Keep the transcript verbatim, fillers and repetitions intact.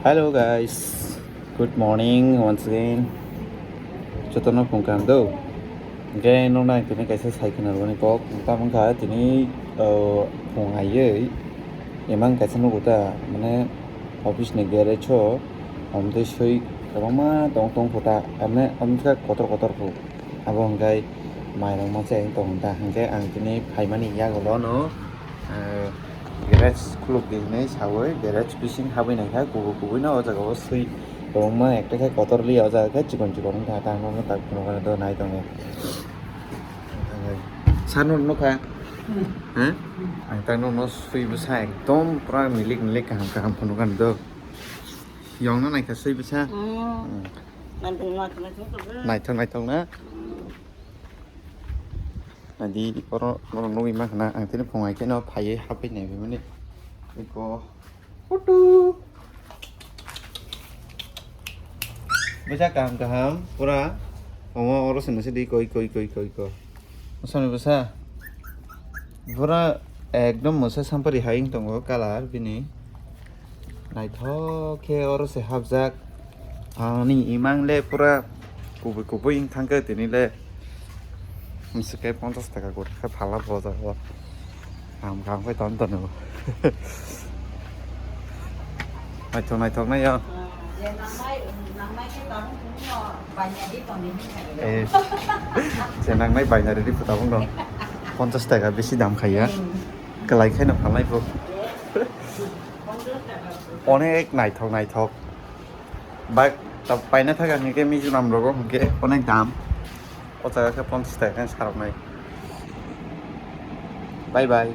Hello guys, good morning once again. Jotono phung kaham do. Hingke nokna tini kaisa sai khna rwni kok tamo wngkha tini, o, phung aiwi imang kaisa nugo ta, mane office ni garage o, omtwi swi kwbangma tong tong phuta, mane omtwi kotor kotor phu. Abo hingke mairok masa tong ta, hingke ang tini phaimani yagulo no, eh, garage khuluk di hinwi sawi garage bising habwi naikha, kubui kubui no o jaga o swi kwbangma ekta khe kotor li o jaga khe chikon chikon wngkha, ta nokno tak phunukgwi do nai tongo. Sano nukha? Ha? Ang tak nokno swi bwsa ekdom pura milik milik kaham kaham phunukgwi do. Yongno naikha swi bwsa. Mm. Mm. Naithok naithok na. Adi oro oro nugwi mankha na ang tini phungai khe no phaiwi hapwi naibimani. Eko. Putu. Bwsa kaham kaham pura. Omo oro sini sidi koi koi koi koi ko. Bwsani bwsa. Pura ekdom mwsa sampari hai wng tongo colour bini. Naithok khe oro se hapjak. Ani imang le pura kubui kubui wng thangkhe tini le. Mwswk khe ponchash taka guri khe phala bo o jaga o. Kaham kaham khe ton tono. Naithok naithok nai o. Je nangnai, nangnai khe tabuk tongwi no bainari tongwi hinwi khayo. Eh, je nangnai bainari ri phuta bung dong. Ponchash taka bisi dam khaiya. Hmm. Kwlai khaino phalnai bo. Ponchash taka. Onek naithok naithok. Bike ta paina thaka hingke Mizoram rogo hingke onek dam. O jaga khe ponchash taka khe saroknai. Bye bye.